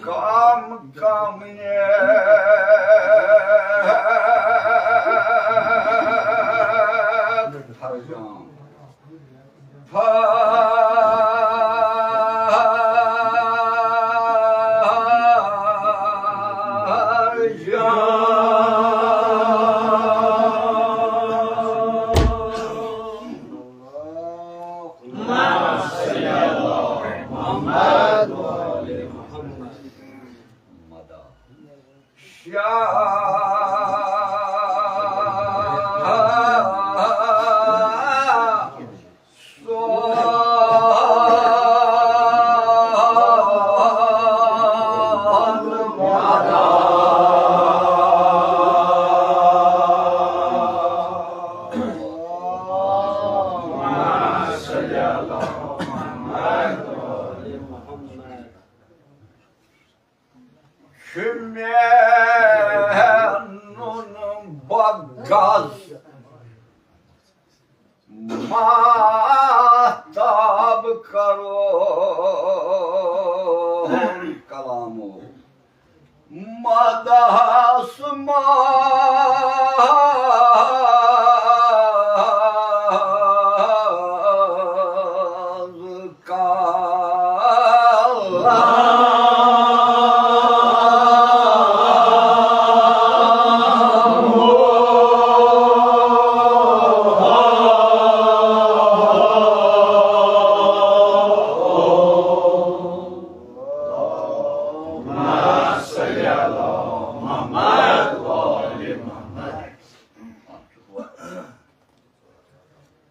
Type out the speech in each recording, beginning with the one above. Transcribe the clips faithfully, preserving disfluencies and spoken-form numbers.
کم کم نیک فرجام۔ چھُ مےٚ نُن بغض ماہتاب کرون کلامو مدحس منٛز۔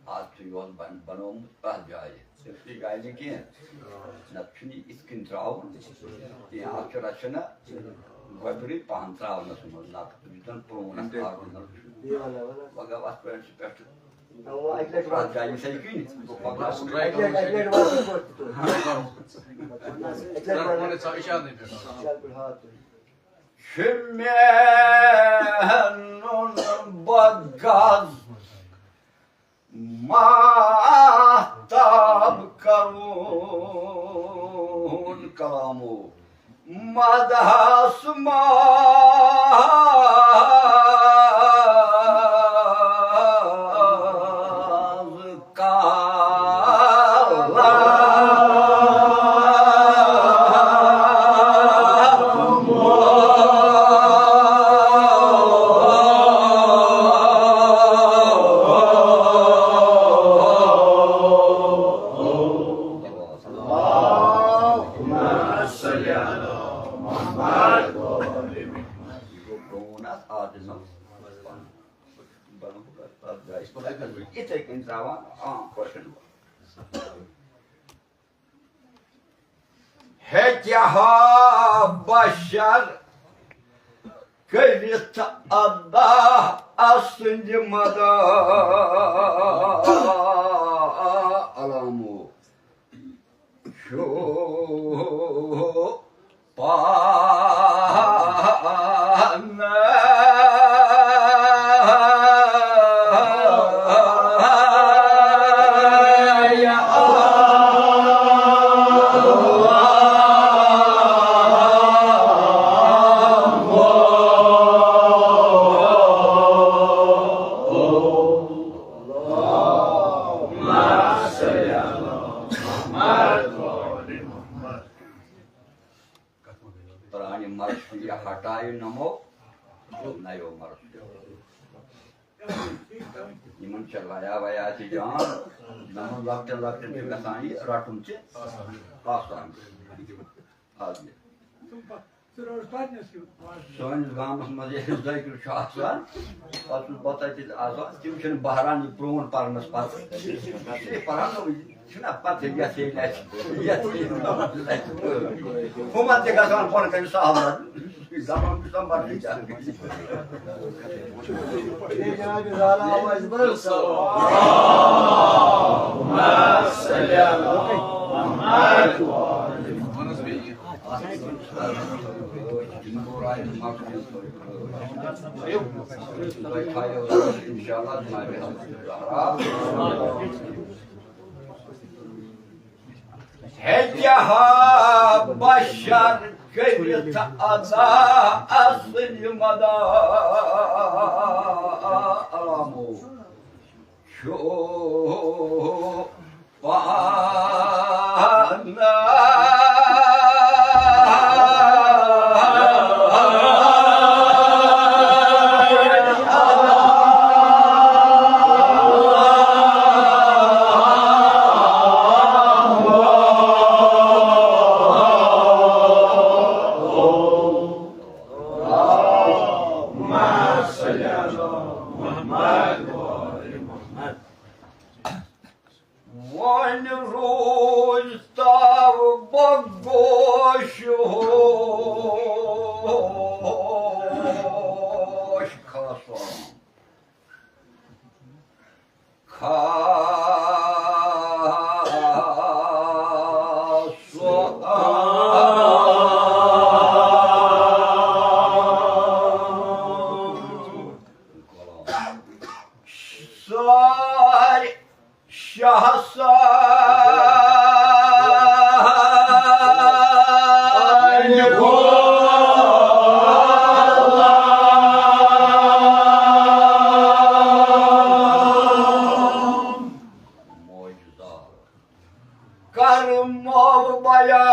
آز چھُ یورٕ بن-، بنومُت پرٛٮ۪تھ جایہِ، صرف یہِ جایہِ نہٕ کینٛہہ۔ نتہٕ چھُنہٕ یہِ یِتھ کٔنۍ ترٛاوُن کینٛہہ۔ اَتھ چھُ رچھنہٕ گۄڈٕنی پہن ترٛاونَس منٛز، نتہٕ یُس زن پرٛون اَتھ original چھُ۔ وۄنۍ گوٚو اَتھ پٮ۪ٹھ چھُ پٮ۪ٹھٕ اَوا، اَکہِ لَٹہِ پرٛٮ۪تھ جایہِ یِتھَے کٔنۍ۔ اَکہِ لَٹہِ، اَکہِ لَٹہِ واتہِ یِتھ پٲٹھۍ تہِ تُہۍ۔ اَکہِ لَٹہِ واتہِ۔ چھِ مےٚ نُن بغض ماہتاب کرون کلامو مدحس منٛز۔ یِتھے کٔنۍ ترٛاوان عام پٲٹھۍ۔ ہیٚکہِ ہا بشر کٔرِتھ اللہ سٕنٛدِ مدد علامو چھُ پانہٕ۔ پرانہِ مرثیہ ہٹایہِ نمو، نَیو مرثیو۔ یِمن چھےٚ لیا ویا تہِ جان، نمن لۄکٹٮ۪ن لۄکٹٮ۪ن چھُ گژھان یہِ رٹُن تہِ آسان۔ آز یہِ۔ سٲنِس گامس منٛز ییٚلہِ ذٲکِر چھُ آسان، پتہٕ چھُس بہٕ تتہِ آسان، تِم چھِنہٕ بہران یہِ پرٛون پرنس پتہٕ۔ یہِ پران نوٚوُے۔ چھُنہ پتہٕ یتھ ییٚلہِ اَسہِ، یتھ ییٚلہِ ہُمن تہِ گژھان بۄن کنہِ سہل۔ دپان چھُ سا مرضی کیٛاہ۔ جناب زالا آواز بلند۔ انشاءاللہ جناب حضرت زہرا۔ ہیٚکہِ ہا بشر کٔرِتھ ادا اصل مدامو۔ چھُ پانہ۔ وۄنۍ روٗزۍ تو بہٕ گوش ہوش کھسان۔ کھسان۔ سارِ شاہ سانہِ غلام۔ معجزات کرمو بیان۔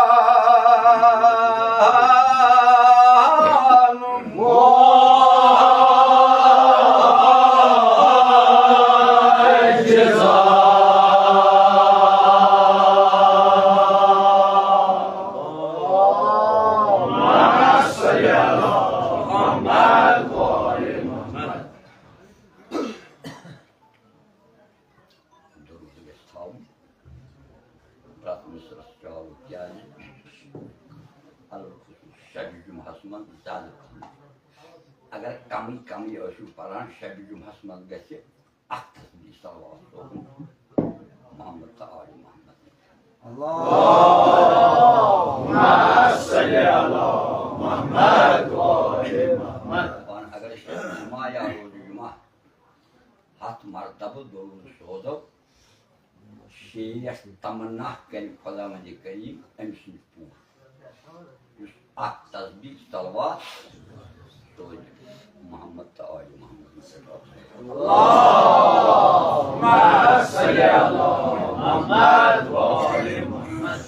درود گژھِ تھاوُن۔ پرٛٮ۪تھ مِصرَس چاوُن، کیٛازِ؟ البتہ چھُ شبِ جمعہَس منٛز زیادٕ پَہَن۔ اگر کمٕے کمٕے ٲسِو پَران، شبِ جمعہَس منٛز گژھِ اَکھ تسبیح صلوات سوزُن محمد تہٕ آلِ محمد۔ اللہم صل علی محمد و آلِ محمد۔ پانہٕ اگر شبِ جمعہ یا روزِ جمعہ ہتھ مرتبہٕ درود سوزو، شیٹھ تمنا کرِ خداوند کریم أمۍ سٕنٛدۍ پوٗرٕ۔ یُس اکھ تسبیح صلوات سوزِ محمد تہٕ آلِ محمد۔ اللہم صل علی محمد و آلِ محمد۔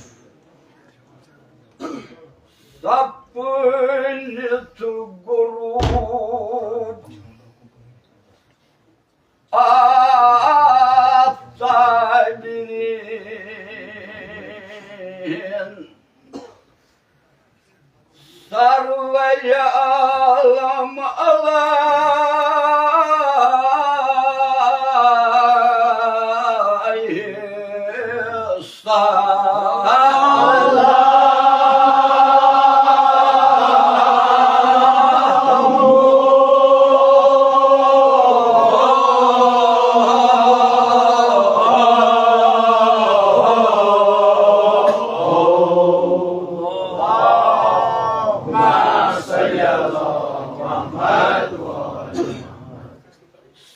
سپٕنِتھ غروب آفتابیٖن سرور عالم علیہ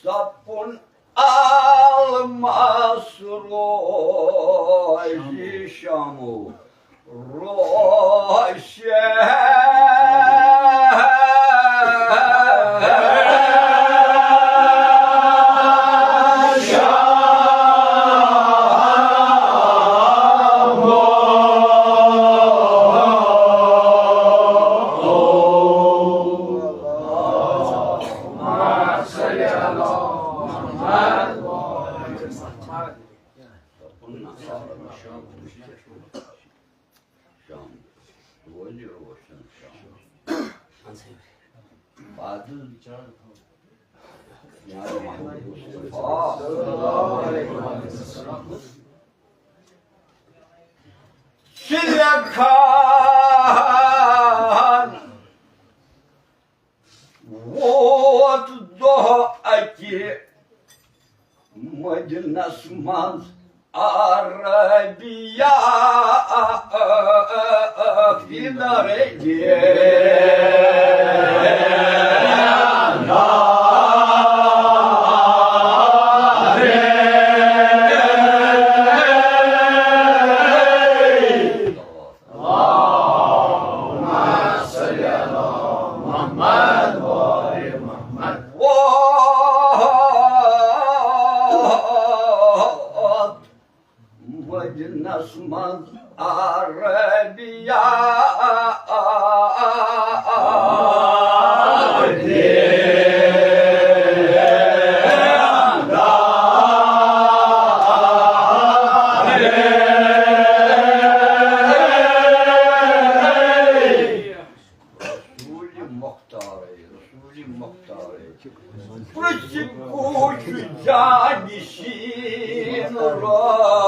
سپُن المس روزِ شمع روشن۔ شام۔ روزِ روشن شام۔ بادل جناب محمد مصطفیٰ۔ سُہ لیکھان ووت دۄہ اَکہِ مدینس منٛز۔ عربیا فی دارین۔ اللهم صل على محمد وآل محمد۔ وجنس مز عربیا۔ رسول مختار، رسول مختار۔ پرٛژھ کُس جانشین رسول مختار۔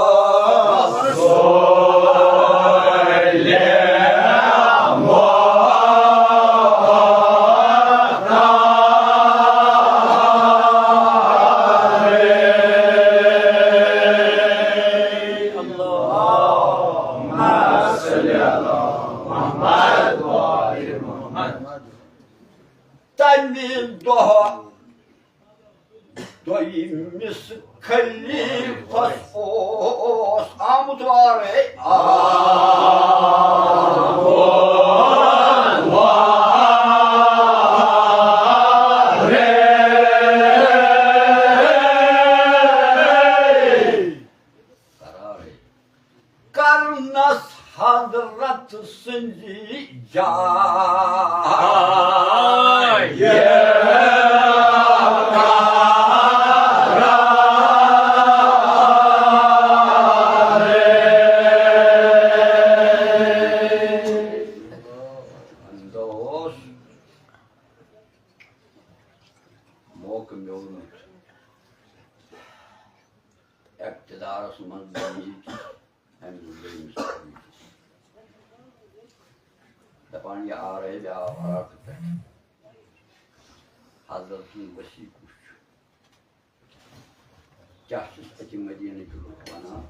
اللهم صل على محمد وآل محمد۔ تمہِ دۄہ دوٚیمِس خلیفس اوس آمُت وارے۔ آمُت وارے۔ قرارے۔ کرنس حضرت سٕنٛزِ جایہِ۔ اَمہِ دۄہ اوس موقعہٕ میوٗلمُت اقتدارس منٛز بِہنہٕ کِس۔ أمۍ ووٚن دوٚیمِس خلیفس، دَپان، یہِ آرٲے مےٚ آو عراقہٕ پٮ۪ٹھ۔ حضرت سُنٛد وصی کُس چھُ؟ کیٛاہ چھُس اَتہِ مدیٖنٕکۍ لُکھ وَنان؟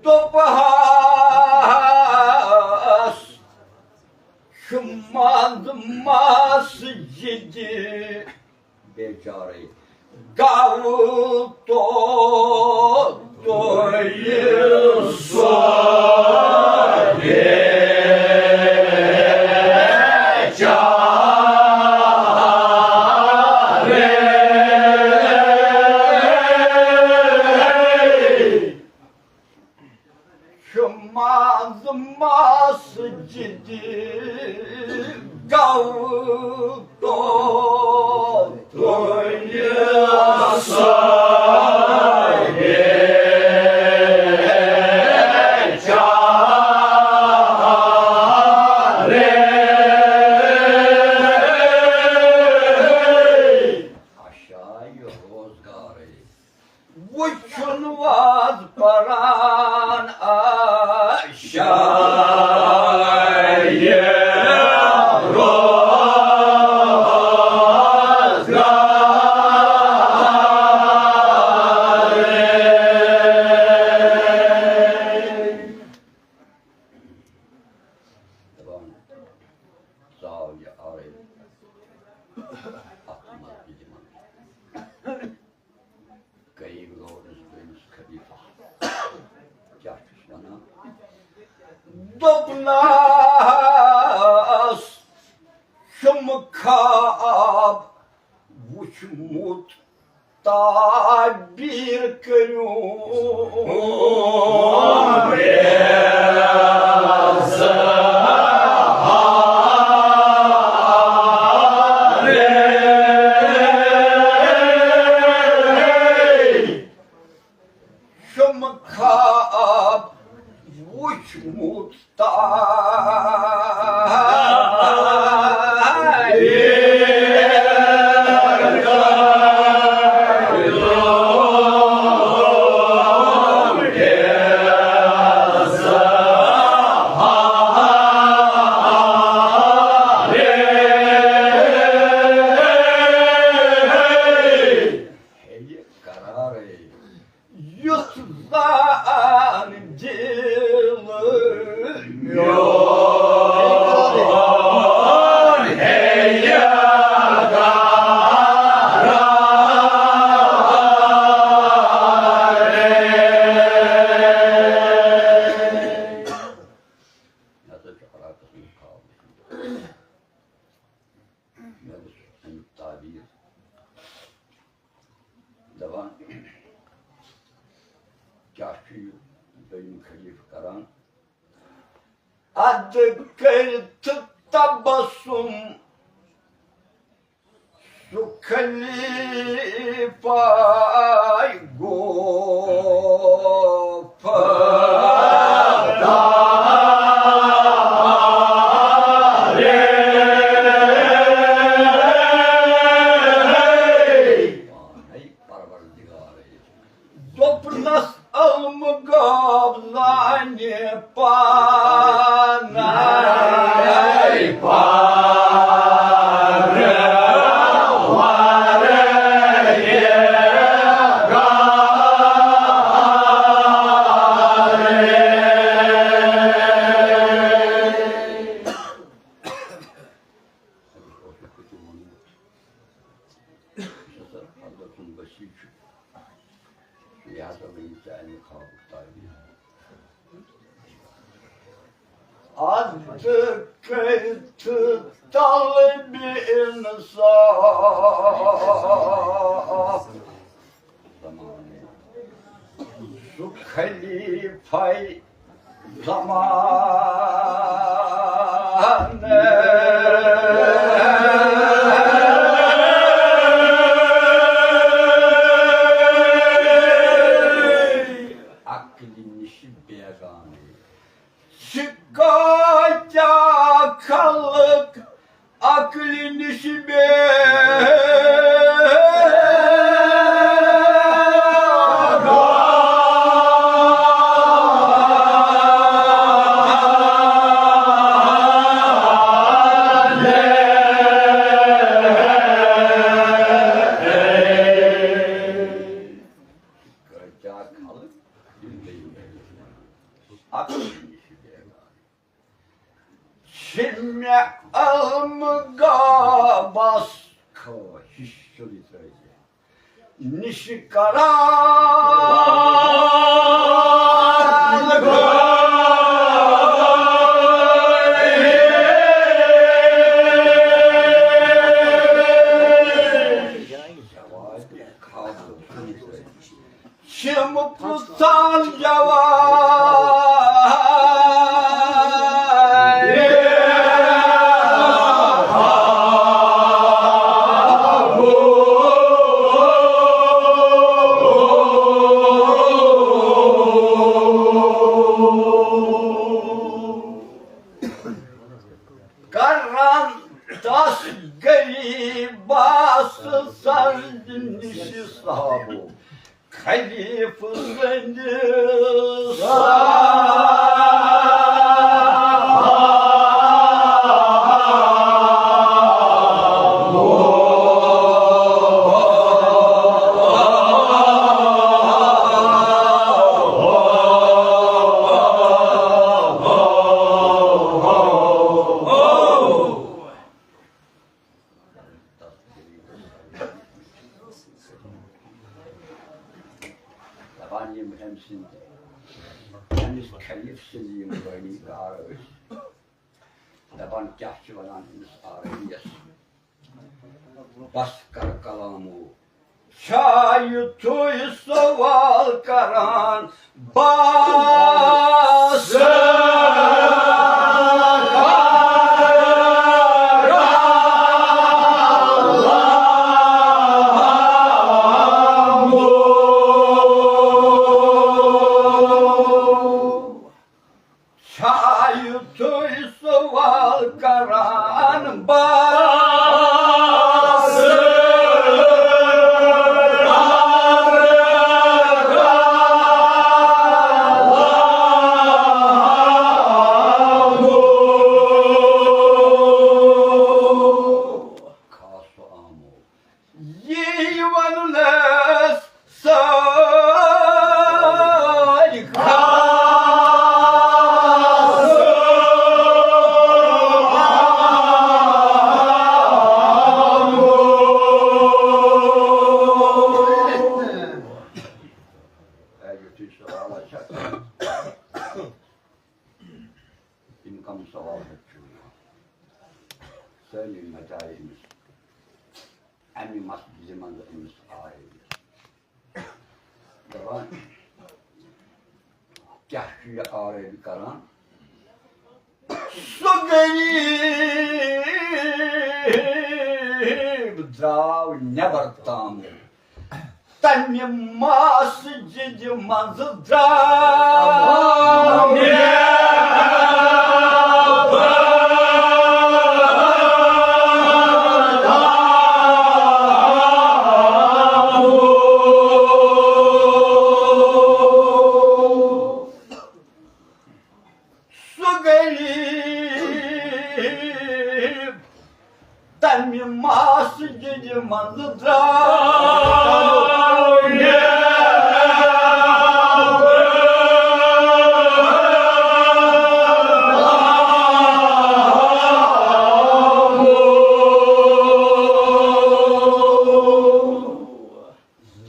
دوٚپہَس، چھُ منٛز مسجدِ بیچارے گاو تو تُہۍ سۄ بیچارے۔ چھُ منٛز مسجدِ گاو تو تُہۍ سۄ بیچارے۔ اچھا، یہِ روزگارٕے۔ وُچھُن واز پران آشایہِ روزگار۔ دَپان، ژاو یہِ آرٲیِتھ اَتھ مسجدِ منٛز۔ قریب گوٚو أمِس دوٚیمِس خلیفس۔ کیٛاہ چھُس وَنان؟ دوٚپنَس، چھُم خواب وُچھمُت، تعبیٖر کٔرِو۔ چھُم خواب وُچھمُت، تعبیٖر آن دل میون ہے یادگار۔ مےٚ ہسا چھُ علاقس منٛز خاب وُچھمُت۔ مےٚ وُچھ اَمیُک تعبیٖر۔ دَپان، کیٛاہ چھُ یہِ دوٚیِم خلیٖفہٕ کران؟ اَدٕ کٔرِتھ تبسم سُہ خلیفہ گوٚو فدارے۔ پانے پروردگارے۔ دوٚپنَس علم گوٚو زانہِ پانے۔ یہِ ہسا وٕنہِ چانہِ خوابُک تعبیٖر۔ اَدٕ کٔرِتھ طلبِ انصاف زمانہٕ سُہ خلیفہ زمانہٕ۔ عقلہِ نِش بیگانہٕ۔ چھِ کۭتیٛاہ خلق عقلہِ نِش بے کۭتیٛاہ خلق یِم بیٚیہِ عقلہِ نِش بے چھِ مےٚ علم غابس خٲہِش سیوٚدُے ترٲوِتھ نِش کران۔ چھِم پرٛژھان جواب۔ کران تس غریبس سرد نِش صحابو۔ خلیفہٕ سٕنٛدِ دپان یِم أمۍ سٕنٛدۍ، أمِس خلیٖفہٕ سٕنٛدۍ یِم بٲنی کار ٲسۍ، دپان کیٛاہ چھِ ونان أمِس آرٲیِیَس؟ بس کر کلامو، چھا یُتھُے سوال کران؟ بس چھا یُتھُے سوال کران؟ بس سٲلِم مَچایہِ أمِس، اَمہِ مسجدِ منٛز أمِس آیہِ۔ دَپان، کیٛاہ چھُ یہِ آرٲوی کران؟ سُہ غریٖب درٛاو نٮ۪بر تام، تَمہِ مسجدِ منٛز درٛاو نٮ۪بر۔ سُہ غریٖب تَمہِ مسجدِ منٛز درٛاو نٮ۪بر۔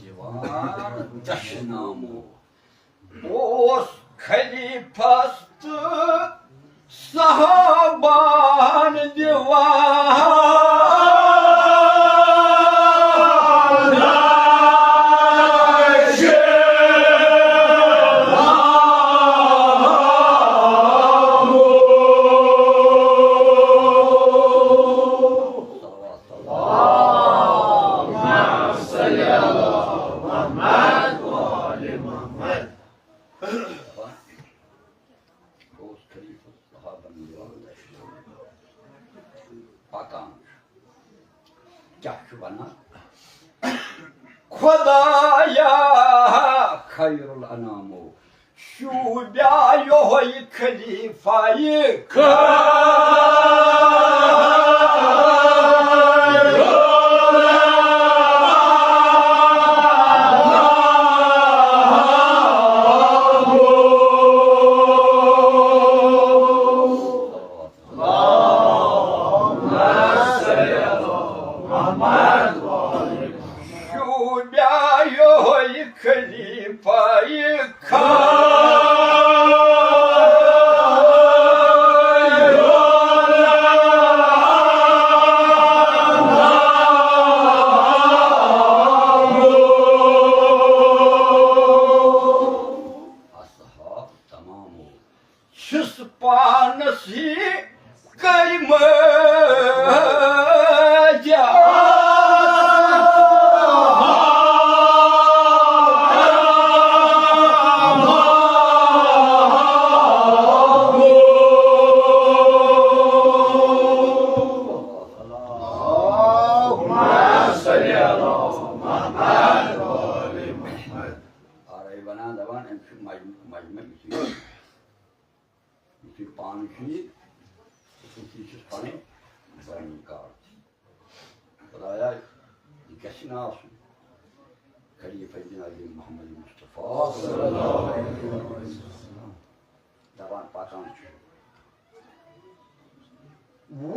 دیوار دشنامو اوس خلیفس تہٕ صحابن دِوان۔ اوس خلیفہ صحابن دِوان دشنامہٕ۔ پکان چھُ۔ کیٛاہ چھُ ونان؟ خدایا خیر الانامو، شوٗبیا یۄہے خلیفہ یہِ خیر۔ شوٗبیا یۄہے خلیفہ یہِ خیر۔ اصحاب تمامو چھِس پانس ہی کٔرۍ مٲجا۔ آرے ونان دپان، أمۍ چھُ مجمع، مجمع یُتھُے یُتھُے پانہٕ چھُ یہِ، تِتھُے چھُس پَنٕنۍ بَنُن کار۔ خۄدایا، یہِ گژھِ نہٕ آسُن۔ خلیفہ جناب محمد مصطفیٰ صلی اللہ علیہ وسلم دَپان پَکان چھُ۔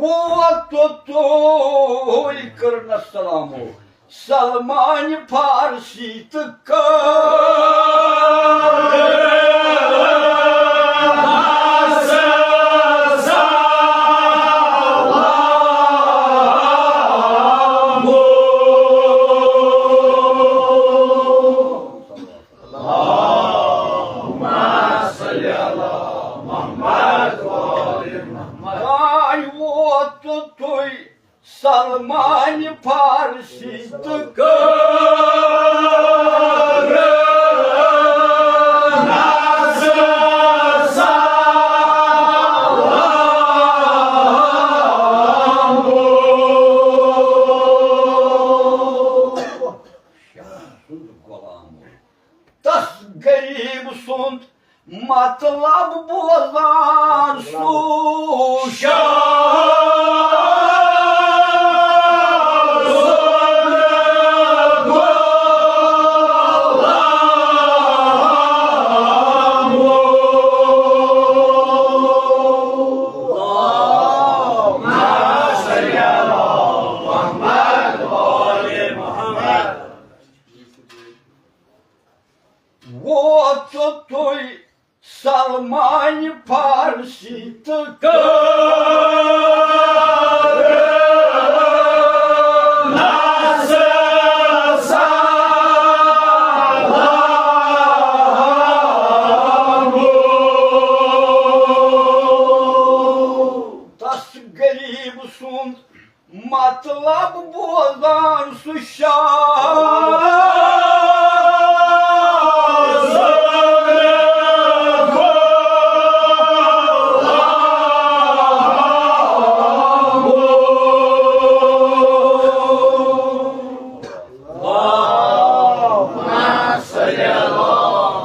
ووت توٚتُے کٔرنَس سلامو سلمان فارسی تہٕ کٔر اللهم صل على محمد وآل محمد۔ ووت توٚتُے سلمان فارسی تہٕ کٔر شاہ سُنٛد غلام۔ تس غریب سُنٛد مطلب بوزان سُہ شاہ۔ ووت توٚتُے سلمان فارسی تہٕ کٔر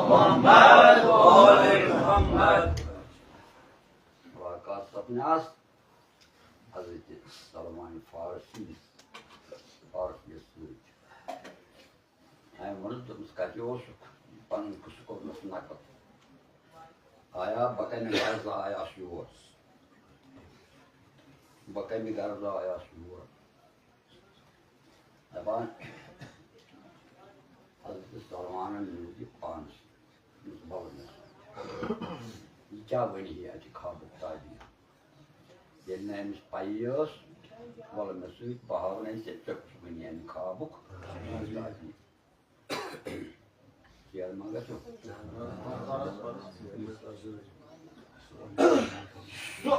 محمد، آل محمد۔ ملاقات سپنس حضرت سلمان فارسی، فارسی سۭتۍ۔ أمۍ ووٚنُس، دوٚپمَس، "کَتہِ اوسُکھ؟" پَنُن قٕصہٕ کوٚرنَس نقل۔ آیا بہٕ کَمہِ غرضہٕ آیاس یور؟ بہٕ کَمہِ غرضہٕ آیاس یور؟ دَپان، حضرت سلمانن نیوٗ یہِ پانس سۭتۍ۔ دوٚپُس، "وَلہٕ مےٚ سۭتۍ۔ یہِ کیٛاہ وَنہِ ہے اَتہِ خابُک تعبیٖر؟" ییٚلہِ نہٕ أمِس پَیی ٲس، وَلہٕ مےٚ سۭتۍ، بہٕ ہاونے ژےٚ، ژےٚ کُس وَنہِ اَمہِ خابُک تعبیٖر۔ کیٛاہ ما گژھو؟ سُہ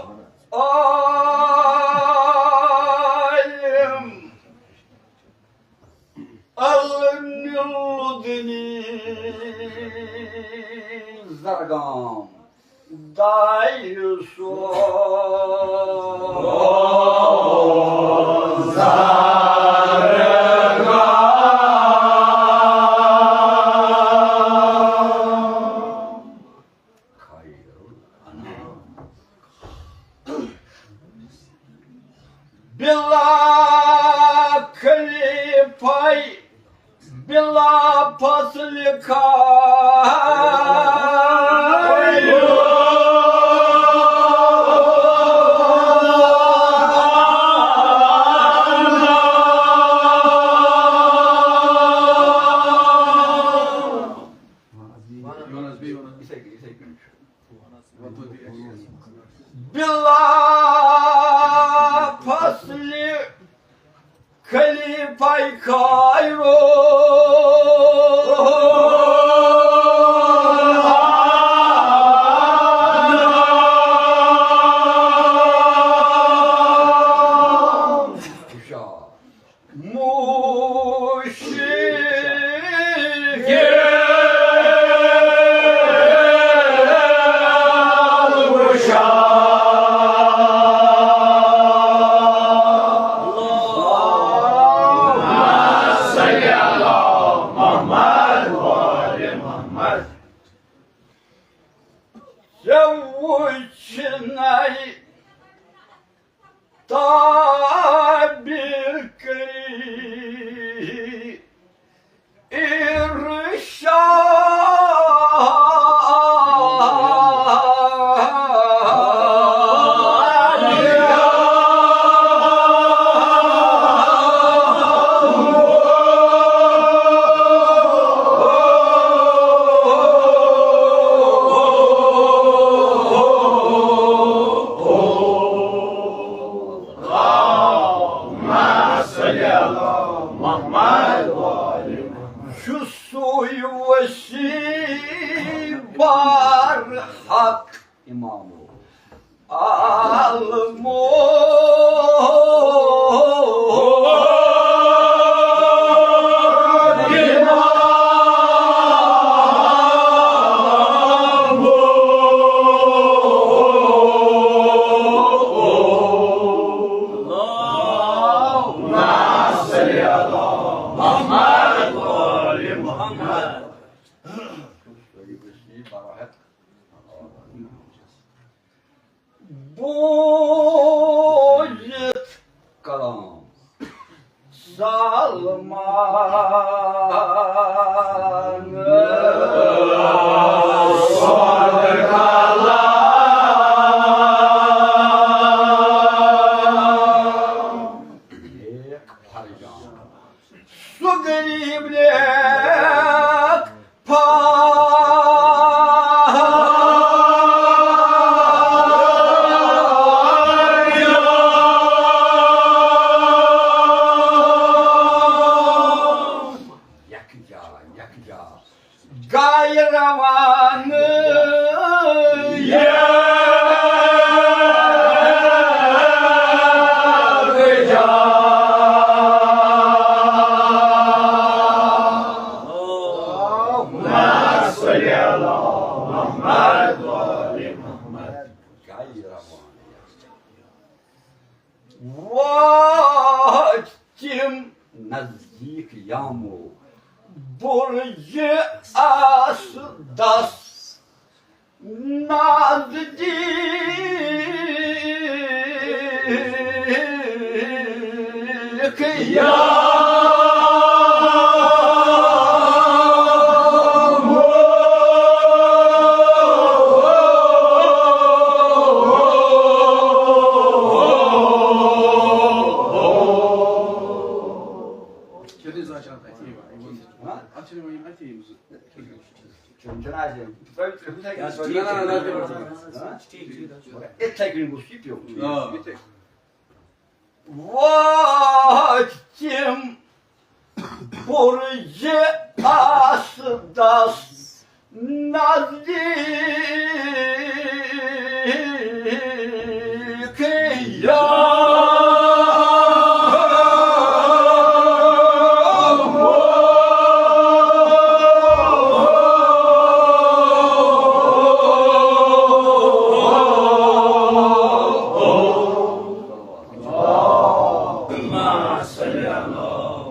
عالم الملدنی زرگام دایہِ سوز۔ بلا خلیفہ، بلا فصل کھائی۔ بلا فصل خلیفہ خیرو۔ ژےٚ وُچھنَے تعبیر کٔری ارشاد۔ چھُ سُے وسیع برحق امامو عالمو۔ بوٗزِتھ کلام سلمان۔ سُہ غریٖب نیک پھاے۔ یکجا، یکجا۔ گایہِ روانہٕ یکجا۔ اللہم صل علی محمد و آل محمد۔ گایہِ روانہٕ یکجا۔ وٲتۍ تِم نزدیٖک یامو برج آس دس نزدیک یا چھِ نہٕ زانٛہہ چلان اَتھِ یِوان، یِمَن، ہاں؟ اَتھ چھِ نہٕ وۄنۍ یِم اَتھِ یِم زٕ۔ چھُنہٕ، چھُنہٕ اَسہِ یِم۔ تۄہہِ، تُہۍ، تُہۍ، نہ، نہ، نہ، نہ، نہ، نہ، نہ، ہاں؟ ٹھیٖک، ٹھیٖک، ٹھیٖک۔ اِتھَے کٔنۍ گوٚژھ یہِ پیوٚن۔ آ۔ یِتھَے کٔنۍ۔ واتِم برج آس دس نزدیک یا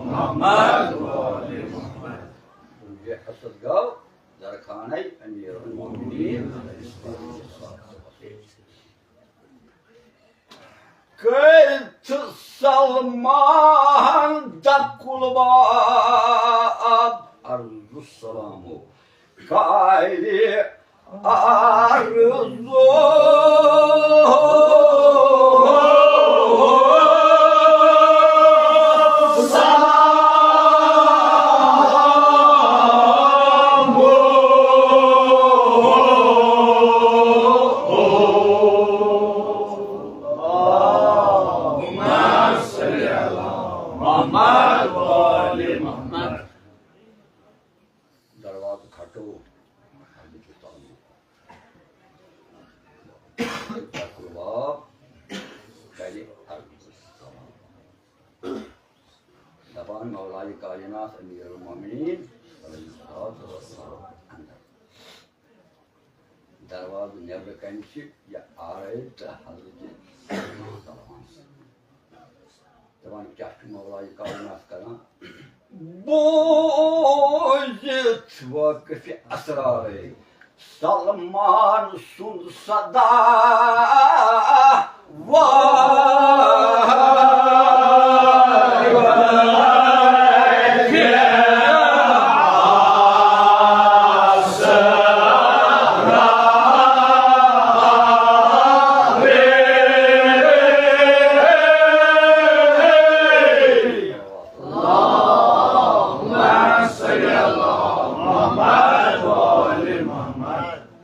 محمد۔ یہ حسد گو درخانہ امیر المومنین علیہ الصلوۃ والسلام۔ کٔرِتھ سلمان دکل باب عرض السلام کارِ آرزو۔ دروازٕ کھٹو۔ تقربا کرِ عرض سلام۔ دپان مولائے کائنات امیر المومنین علیہ الصلوۃ والسلام اندر۔ دروازٕ نیبرٕ کنہِ چھِ یا آرے تہٕ حضرت سلمان۔ دپان کیٛاہ چھُ مولایہِ کائنات کران؟ بوٗزِتھ وٲقفِ اسرارے سلمان سُنٛد صدا۔ واہ!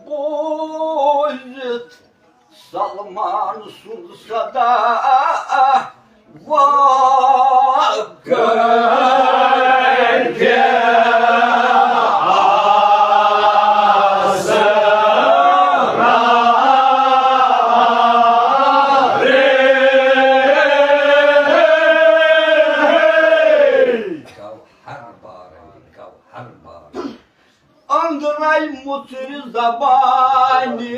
بوٗزِتھ سلمان سُنٛد صدا وٲقفِ اسرارے۔ گوہر بارے، گوہر بارے۔ أنٛدرَے مُژرِ زبانہِ۔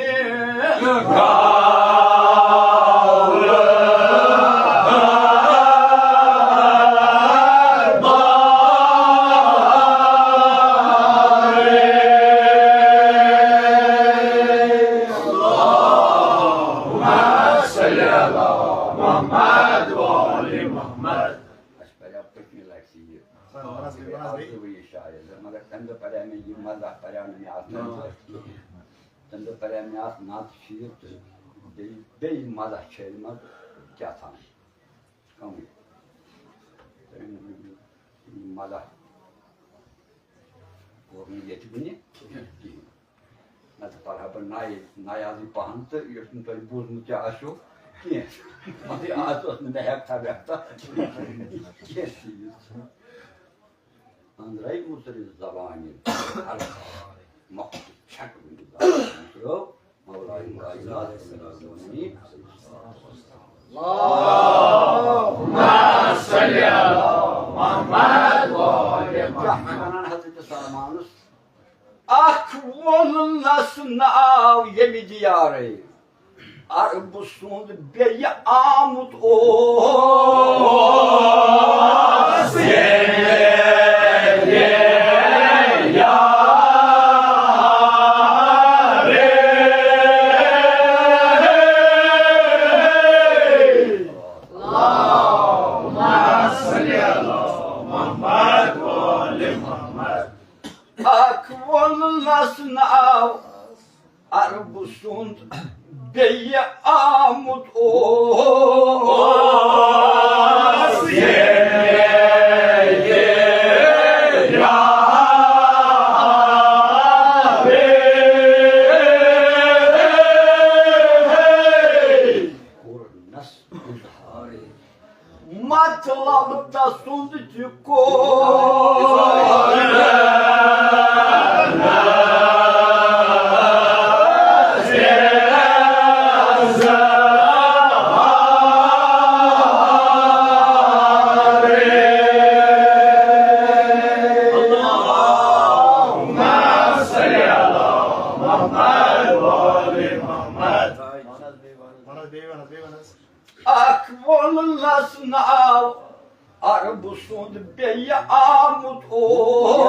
اللهم صل على محمد وآل محمد۔ اَسہِ پَرِ پٔتمہِ لَٹہِ تہِ یہِ۔ آ، وَن حظ، وَن حظ بیٚیہِ۔ اَکھ زٕ ؤری شاید، مگر تَمہِ دۄہ پَریو مےٚ یہِ مَزاق، پَریو نہٕ مےٚ اَتھ منٛز کِہیٖنۍ۔ تَمہِ دۄہ پَریو مےٚ اَتھ نَتہٕ شیٖرِتھ تہٕ بیٚیہِ، بیٚیہِ مَزاق چھِ أنۍ مٕتۍ کیٛاہ تام کَمٕے۔ تَمہِ موٗجوٗب یہِ مَزاق کوٚر نہٕ ییٚتہِ وٕنہِ کِہیٖنۍ۔ نَتہٕ پَرٕ ہا بہٕ نَیہِ، نَیازٕے پَہَن تہٕ یُس نہٕ تۄہہِ بوٗزمُت تہِ آسیو کینٛہہ۔ مگر آز اوس نہٕ مےٚ ہٮ۪کتھا وٮ۪کتھا کینٛہہ چیٖز۔ أنٛدرَے مُژرِ زبانہِ ہر مۄکھٕ چھَکھ وٕنہِ زبانہِ۔ مولائے کائنات۔ اللهم صل علی محمد و آل محمد۔ کیٛاہ چھِ وَنان حضرت سلمانَس؟ اکھ ووٚننس ناو ییٚمہِ دیارے، عربہٕ سُنٛد بیٚیہِ آمُت اوس۔ اکھ ووٚننس ناو عربہٕ سُنٛد بیٚیہِ آمُت اوس۔ کوٚرنس اظہارے مطلب تسُنٛد تہِ کوٚر۔ اکھ ووٚننس ناو عربہٕ سُنٛد بیٚیہِ آمُت اوس۔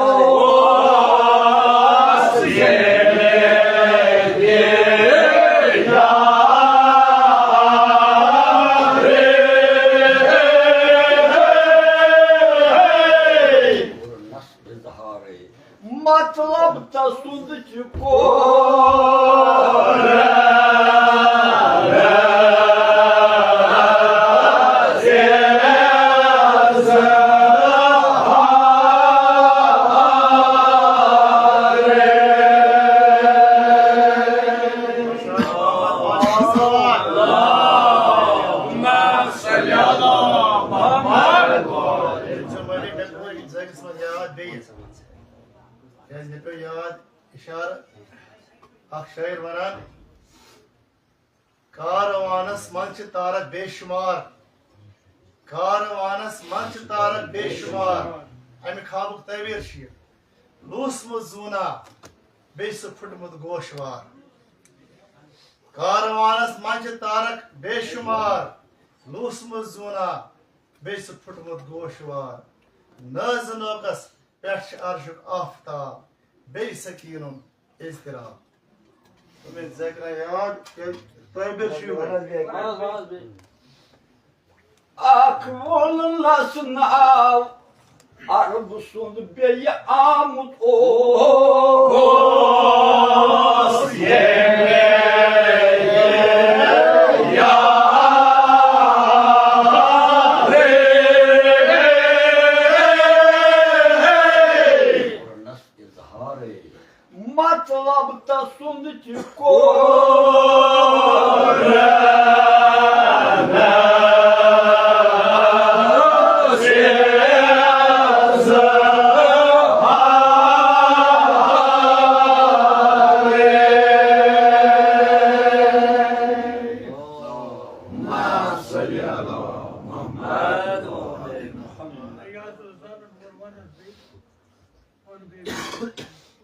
مطلب تسُنٛد تہِ کوٚر۔ کیٛازِ مےٚ پیوٚو یاد اِشارٕ، اکھ شٲعر وَنان، کاروانس منٛز چھِ تارک بے شُمار، کاروانس منٛز چھِ تارک بے شُمار۔ اَمہِ خابُک تعبیر چھُ یہِ، لوٗسمُت زوٗنا، بیٚیہِ سُہ پھُٹمُت گوشوار۔ کاروانس منٛز چھِ تارک بے شُمار، لوٗسمُت زوٗنا، بیٚیہِ سُہ پھُٹمُت گوشوار۔ نٲزٕ نوکس پٮ۪ٹھ چھِ عرشُک آفتاب، بیٚیہِ سکیٖنُن اضطراب۔ تِم ٲسۍ ذکرہ یاد، کیٛازِ طٲبِر چھُ یِوان۔ اکھ ووٚننس ناو عرب سُنٛد بیٚیہِ آمُت اوس۔ اظہارے مطلب تسُنٛد تہِ کوٚر۔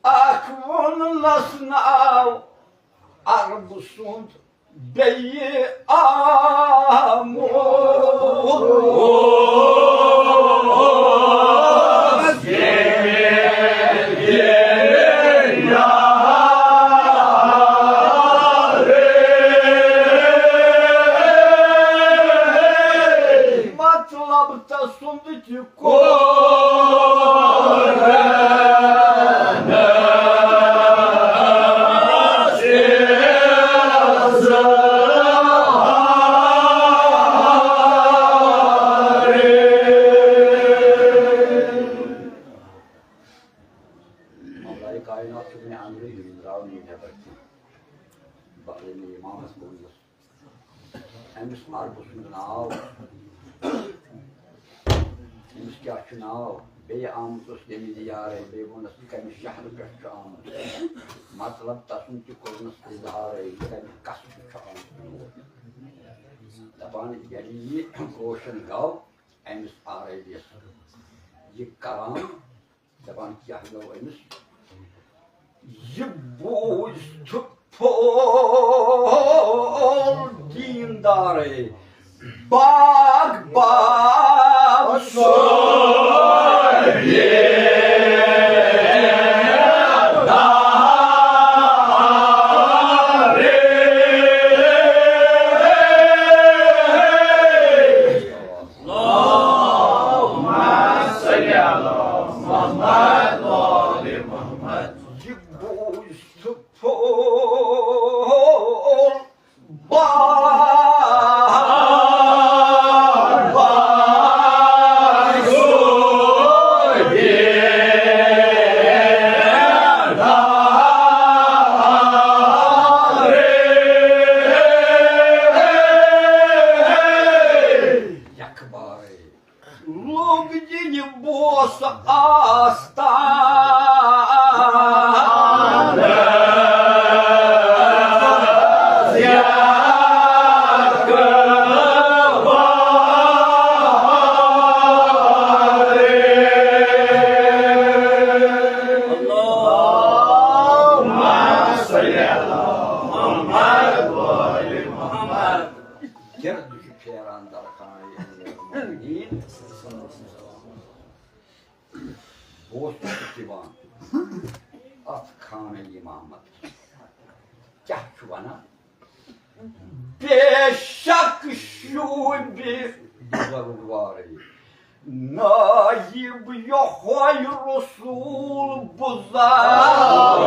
اکھ ووٚننس ناو عرب سُنٛد بیٚیہِ آمُت۔ مطلب تسُنٛد تہِ کوٚر۔ مولائے کائنات چھُ مےٚ اندرٕے، یہِ درٛاو نہٕ مےٚ نٮ۪بر کینٛہہ۔ بہٕ اَنہٕ مےٚ امامس کوٚرمُت۔ أمِس عربہٕ سُنٛد ناو، أمِس کیٛاہ چھُ ناو؟ بیٚیہِ آمُت اوس ییٚمہِ دیارے، بیٚیہِ ووٚنُس، کَمہِ شہرٕ پٮ۪ٹھ چھُ آمُت؟ مطلب تَسُنٛد تہِ کوٚرنَس اظہارے، یہِ کَمہِ قصبہٕ چھُ آمُت یور۔ دَپان، ییٚلہِ یہِ روشن گوٚو أمِس عربِیَس، یہِ کلام دَپان کیٛاہ گوٚو أمِس؟ یہِ بوٗزِتھ پھوٚل دیٖندارے باغ باغ سورُے۔ اللهم صل على محمد وآل محمد۔ یہِ بوٗزِتھ پھوٚل بار بار سُہ دیدار۔ یکبارے لوٚگ دِنہِ بوسہٕ آستان۔ اللهم صل على محمد وآل محمد۔ گردِ چھُ پھیران درخانِ امیرالمومنین۔ بہٕ اوسُس دِوان اَتھ خانہ امامت۔ کیٛاہ چھُ وَنان؟ بے شک شوٗبہِ بُزرگوارے نایب یۄہے رسول بُزرگوار۔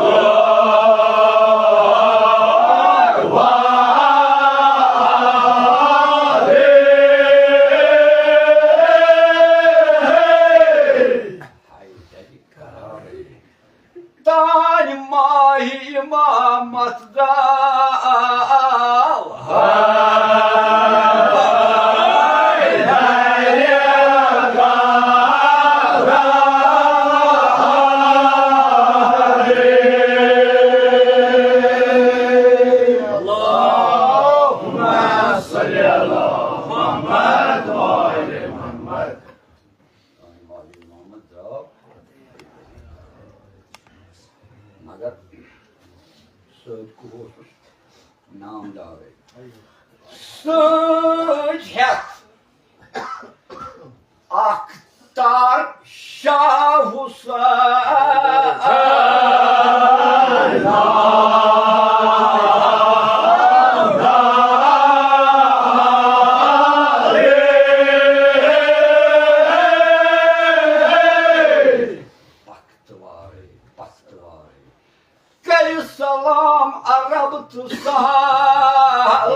حیدری قرارے تانۍ ماہِ امامت درٛاو۔ اللهم صل على محمد وآل محمد۔ سانہِ ماجہِ محمد درٛاو۔ مگر سۭتۍ کُس اوسُس؟ نامدارٕے۔ سۭتۍ ہٮ۪تھ اختر شاہ حسین۔ پختوارے، پختوارے۔ کٔرِو سلام عرب تہٕ سلمان۔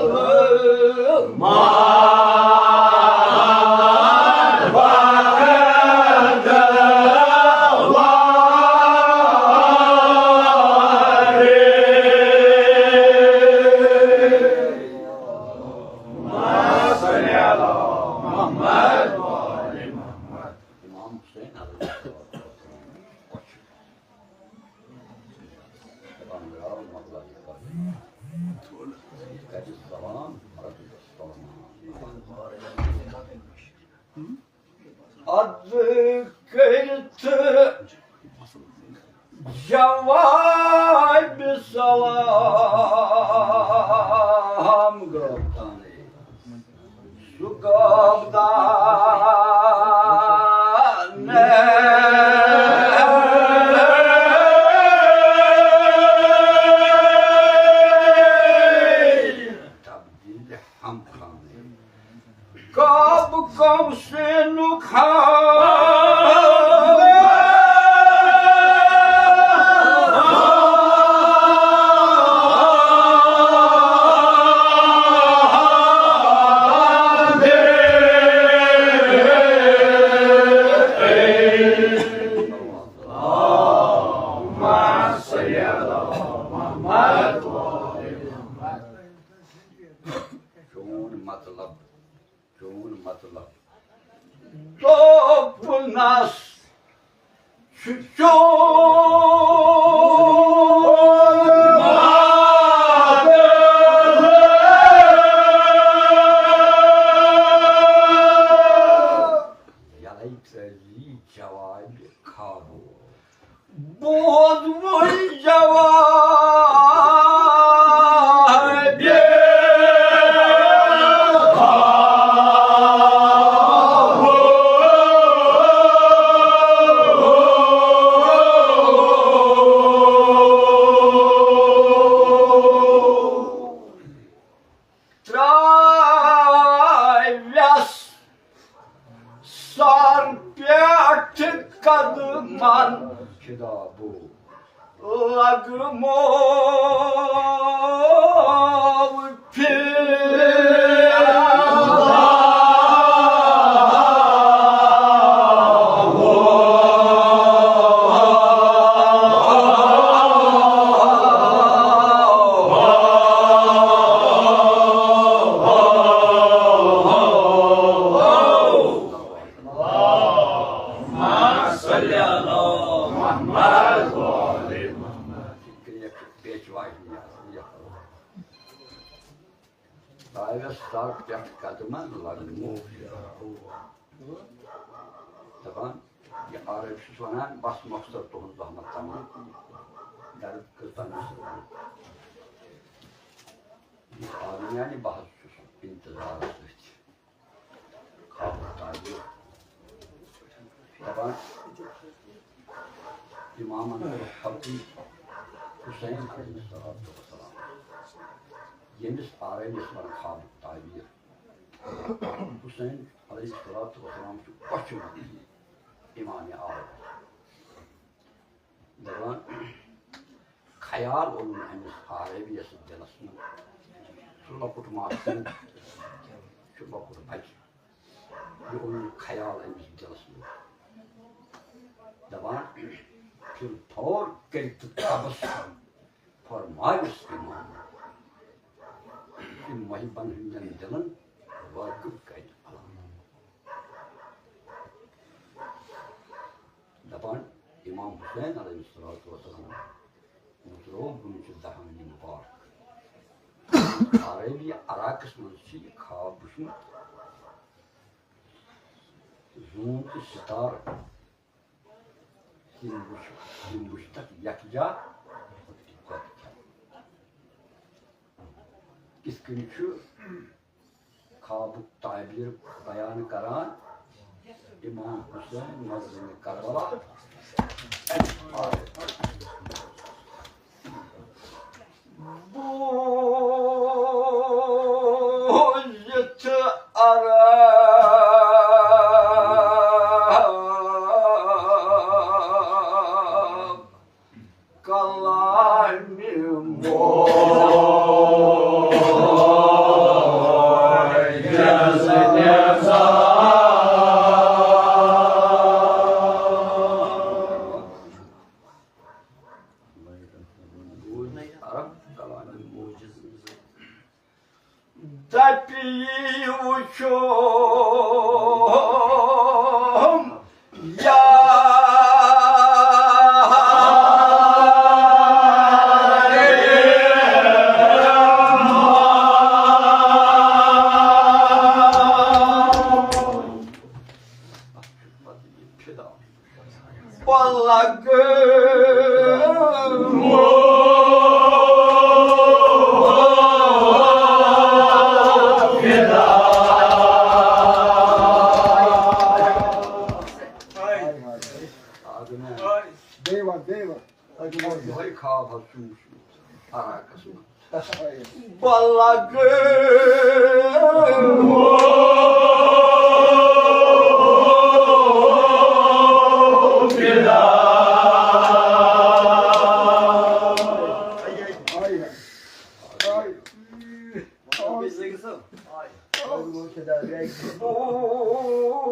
امام حسین علیہ السلام۔ دپان درٛاو مۄغلن کتھ۔ کتہِ سلام، رۄبس سلام۔ ادٕ کٔرِتھ جواب سلام گوٚو تانے۔ سُہ گوٚو دانے۔ تبدیل ہم خانے۔ کعب قوسینُک ہم۔ چون مطلب، چون مطلب۔ دوٚپنَس چھُ چون مطلب۔ یَلَے ترٛٲوی جوابِ خابو۔ بوز وۄنۍ جواب۔ ترٛاوٮ۪س سر پٮ۪ٹھ قدمن فدا بو۔ لگمو پھر۔ ترٛاوٮ۪س سر پٮ۪ٹھ قدمن لگمو۔ دپان، یہِ عرب چھُس ونان، بس مۄخصر تُہنٛز زحمت تمام۔ درد کٔژ تام اوس۔ یہِ عالم یعنی بہٕ حظ چھُس انتظارس سۭتۍ۔ خوابُک تعبیر۔ دپان، امامن کوٚر خلقی حسین علیہ الصلوۃ والسلام، ییٚمِس عربس ونان خوابُک تعبیر۔ حسین علیہ الصلوۃ والسلام چھُ کۄچھِ منٛز امام عالم۔ دپان، خیال اوٚن أمِس عربیَس دِلس منٛز۔ سُہ لۄکُٹ معصوم چھُ، لۄکُٹ بچہِ۔ یہِ اوٚن خیال أمِس دِلس منٛز۔ دپان، پھر فور کٔرِتھ تبسم فرمایُس امام، یہِ محبن ہٕنٛدٮ۪ن دِلن واقف کرِ علامت۔ دپان، امام حسین علیہ الصلوۃ والسلام گُزروو گُمچہِ دہانی مبارک۔ عربی عراقس منٛز چھِ یہِ خواب وٕچھمُت، زوٗن تہٕ ستارٕ۔ تِم وٕچھ، تِم وٕچھتکھ یکجا تہٕ کھٮ۪ن۔ کِتھ کٔنۍ چھُ خوابُک تعبیر بیان کران امام حسین مظلوم کربلا۔ بوٗزِتھ عرب کلامِ موجز نظام۔ بوٗزِتھ عرب کلامِ موجز نظام۔ دپی وُچھوم یا پلگ بیٚیہِ وَن، بیٚیہِ وَن۔ یِہوٚے خواب حظ چھُم وُچھمُت عراقس منٛز۔ بلغ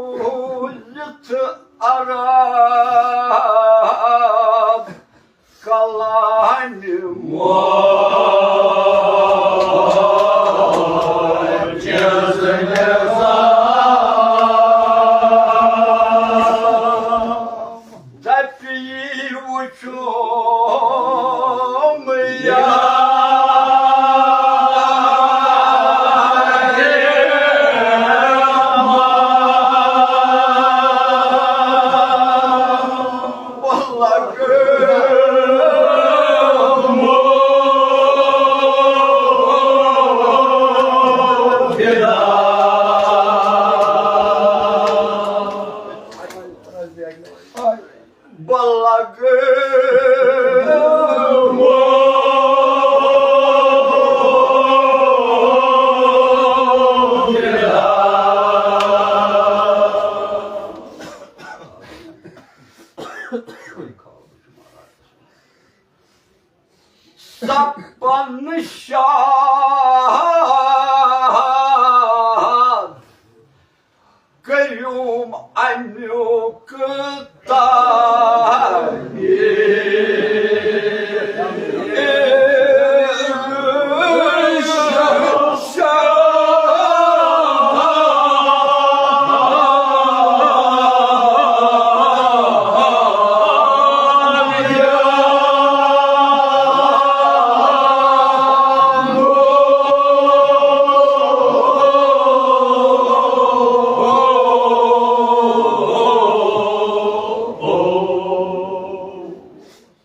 بوٗزِتھ عرب کلامِ موجز نظام۔ دپی وُچھوم یا دپان شاد کٔرِو اَمیُک تعبیر۔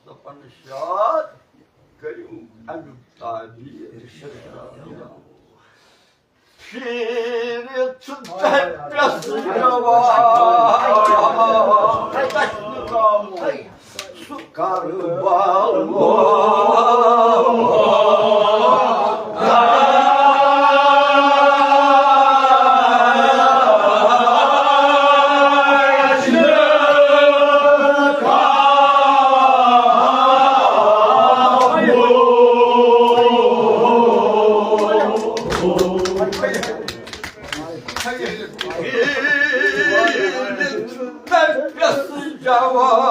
دپان شاد کٔرِو اَمیُک تعبیر۔ پھیرِتھ دَپٮ۪س جواب، سُہ کربلا۔ دَپٮ۪س جواب۔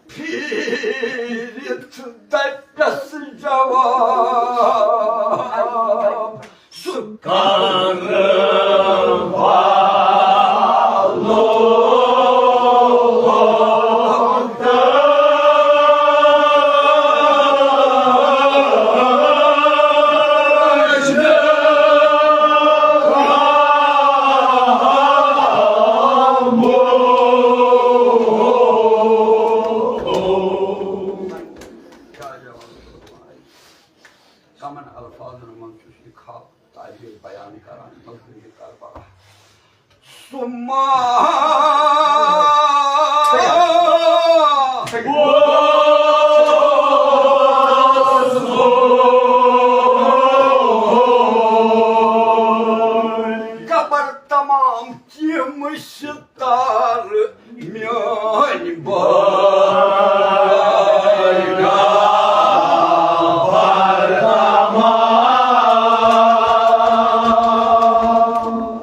پھیرِتھ دَپٮ۪س جواب، سُہ کربلا۔ کمن الفاظن منٛز چھُس یہِ خواب تعبیر بیان کران، مقدوٗری کربلا۔ سُہ ما قبر تمام تِم ستارٕ میٲنۍ بٲے۔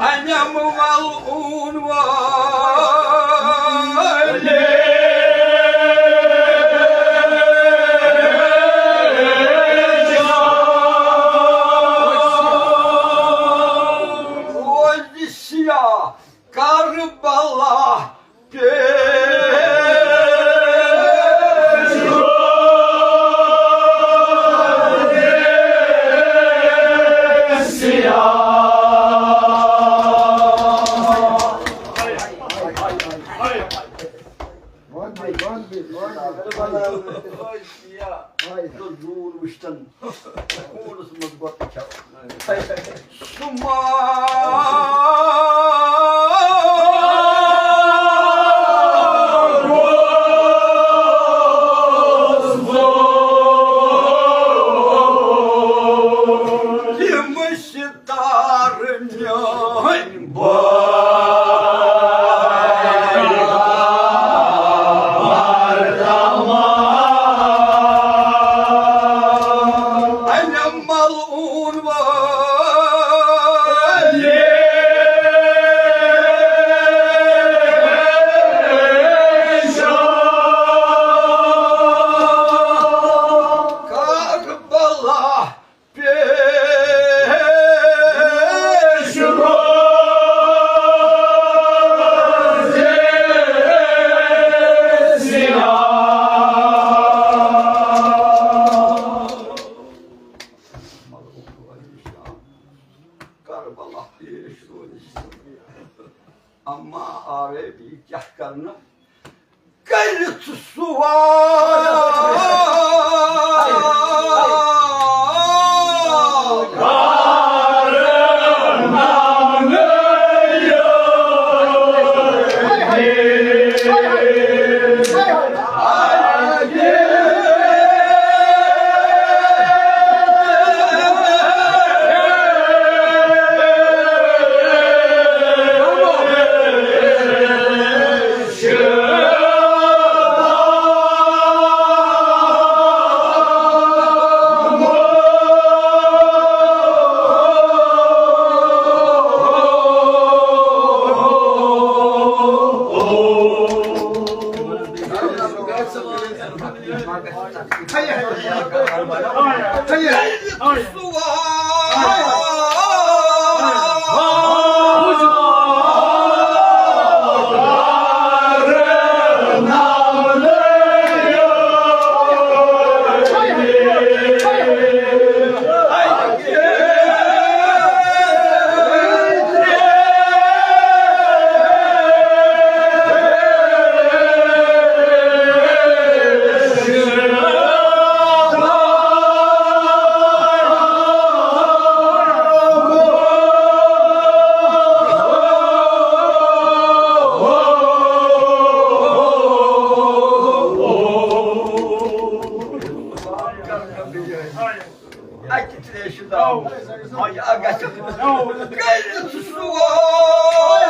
انم ملعون والے۔ روزِ سیاہ کربلا۔ زوٗر وٕچھتن خوٗنس منٛز گۄتہٕ کھٮ۪وان۔ سُہ ما روز تِم ستارٕ میٲنۍ بٲے۔ انم ملعون والے۔ کٔرِتھ سوال۔ اَکہِ ترٛیشہِ دام۔ وۄنۍ اگر کٔرِتھ سوال۔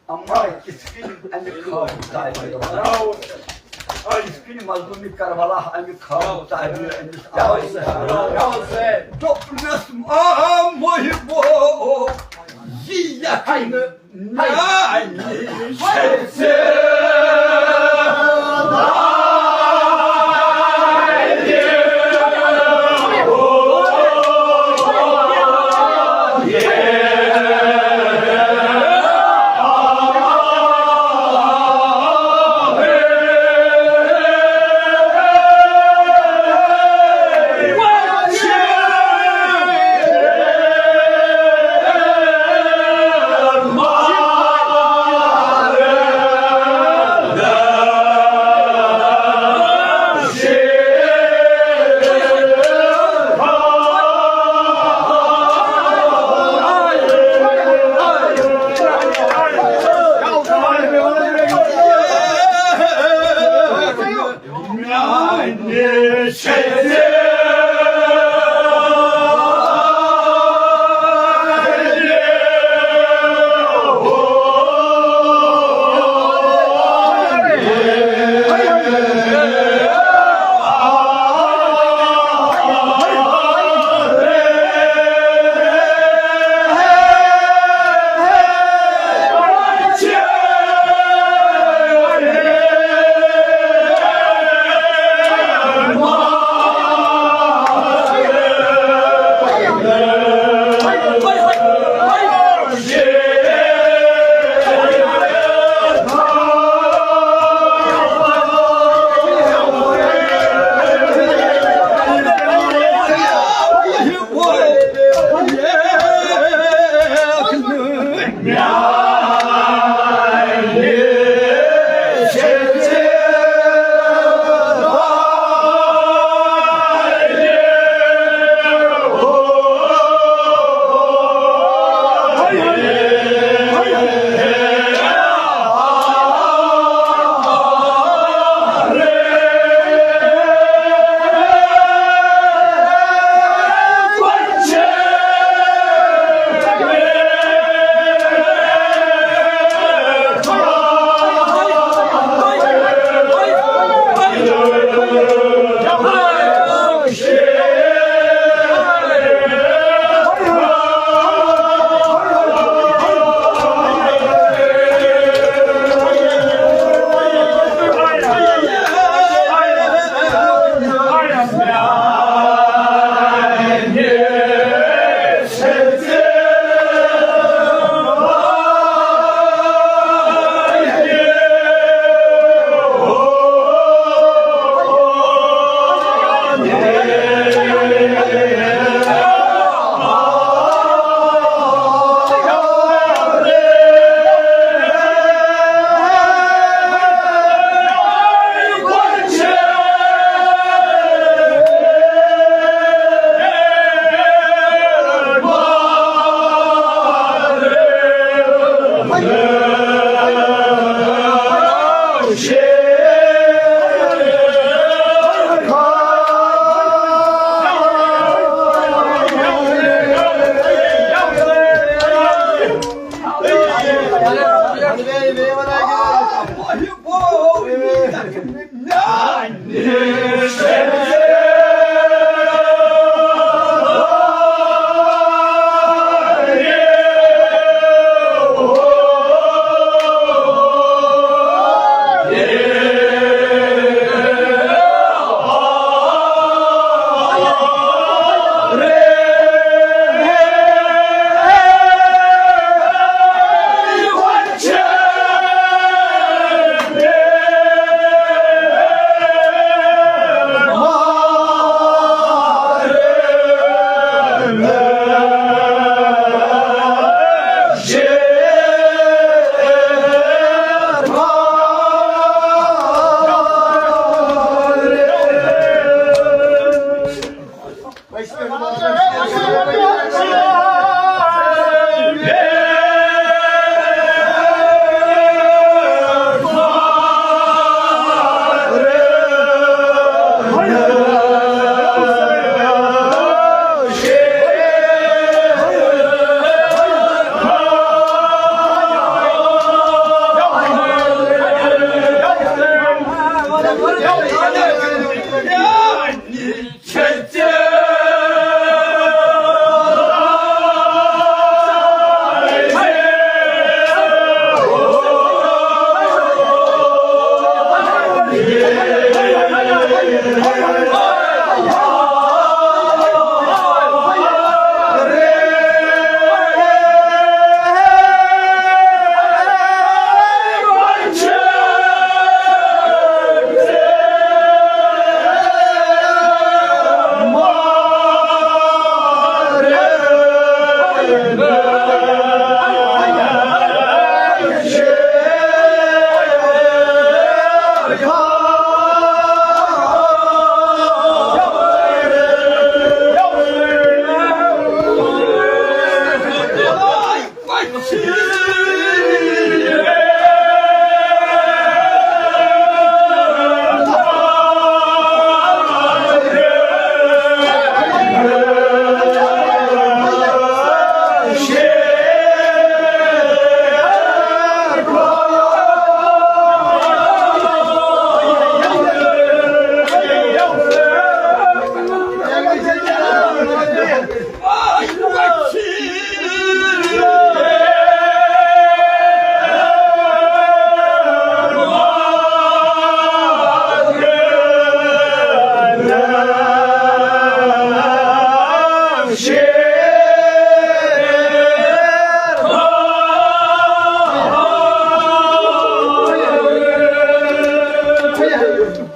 اما کِتھ کٔنۍ اَمہِ خٲطرٕ تعبیر؟ آ، یِتھ کٔنۍ مظلوٗمِ کربلا اَمہِ خٲطرٕ تعبیر أمِس آیہِ۔ دوٚپنَس،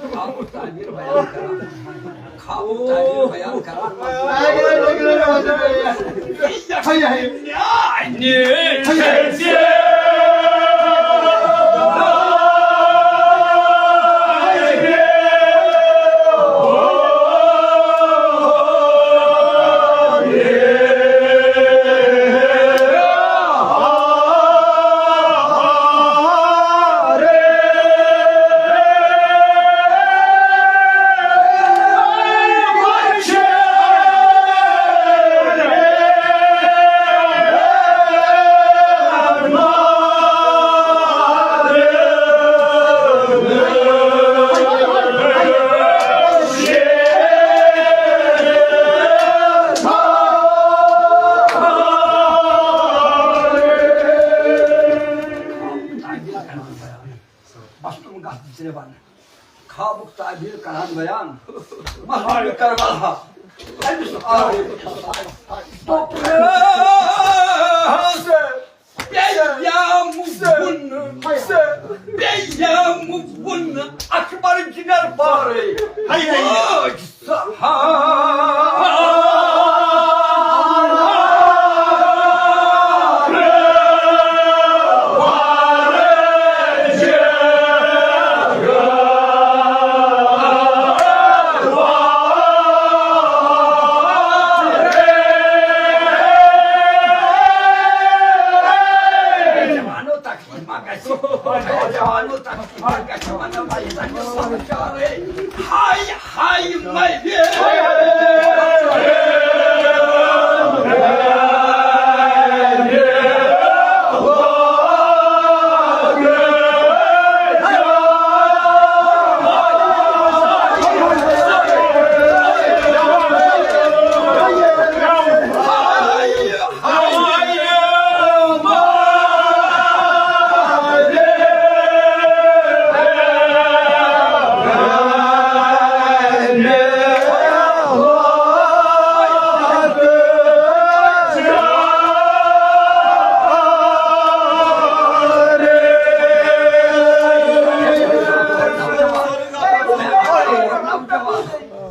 خوابُک تعبیر بیان کران۔ بس تِم گژھ زیوان۔ خوابُک تعبیر کران بیان۔ محبوب کربلا۔ أمِس آو دوٚپنَس، پیٚیَم وُن، پیٚیَم وُن اکبر جگر پارے۔ ہاے ہاے۔ ہاے ہاے مےٚ۔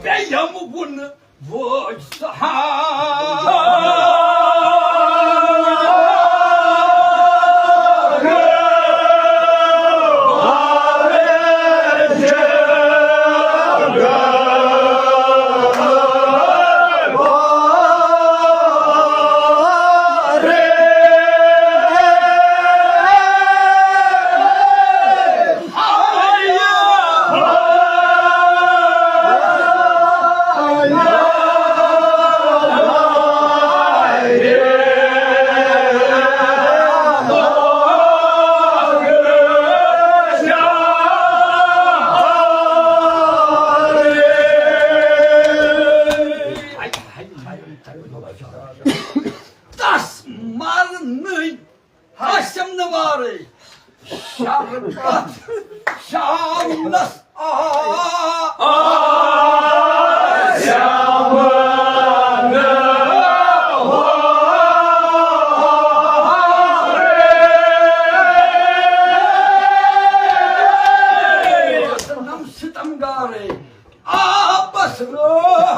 بیٚیہِ یِم وُنہٕ وٲج سہار۔ تس مرنٕے حاسم نہٕ وارٕے۔ شربت شامنس آ، آ، شامن۔ نم ستم گارے۔ آبس روح۔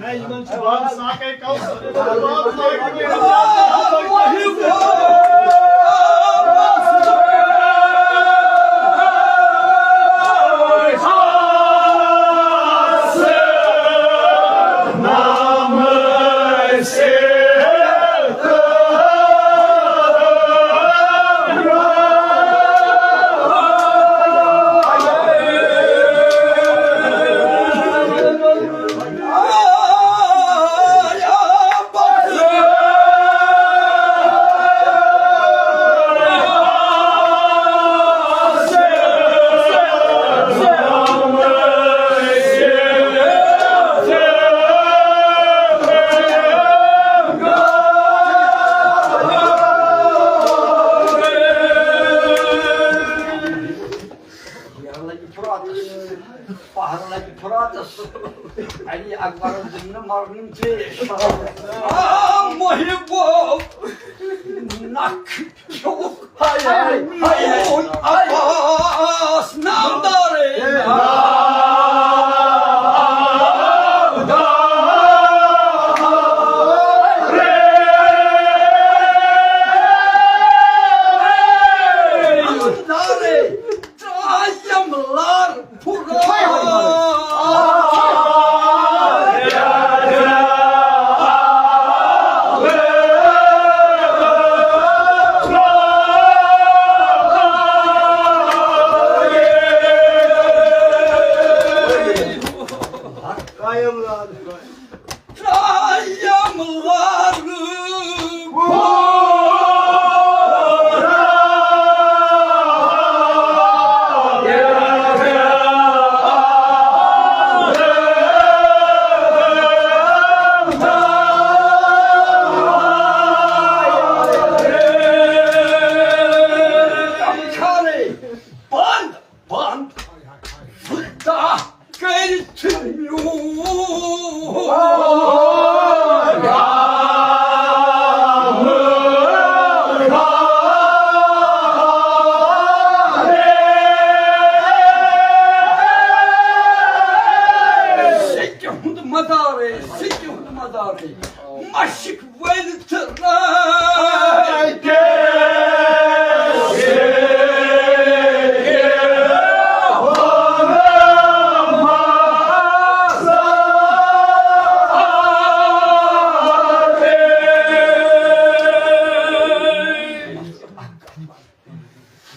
ہے، یِمن چھُ باب ساقے کوثر۔ پہر لگہِ فراتس، پہر لگہِ فراتس۔ علی اکبرس دِن نہٕ مرنُن تریش۔ آ، محبو، نکھ کھیوٚوُکھ۔ ہاے، ہاے، ہاے، ہاے۔ میون عباس نامدارے۔ نامدارے۔ ترٛایم لر پھُرا۔ قایم لر۔ ترٛایم لر۔ بند، بند۔ زٕ دۄہ کٔرِتھ میون۔ سِکہِ ہُنٛد مدارے، سِکہِ ہُنٛد مدارے۔ مشک ؤلۍ تہٕ راتہِ۔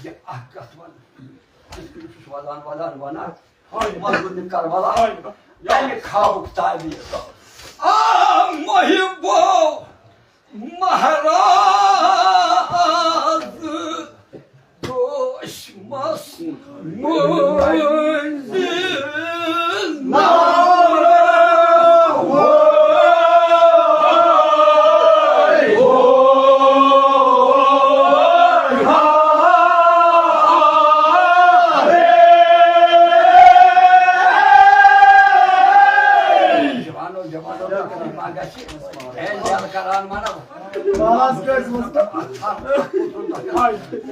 یہِ اکھ کتھ ون، یِتھ کٔنۍ چھُس ودان ودان ونان۔ ہاے۔ مظلوم کربلا، ہاے۔ تمہِ خوابُک تعبیر۔ آ محبو، مہراز دوشمس مٔنٛزِل ناوٕ۔ جوانو، جوانو، ما گژھِ؟ ہے، یَلہٕ کران وَنو۔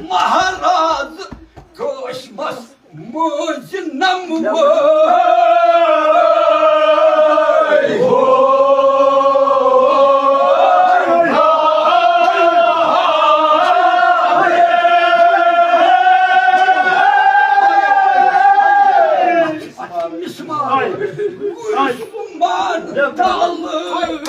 مہراز کٲشمَس نمہٕ وٲے۔ مسمار، عثمان تلہٕ۔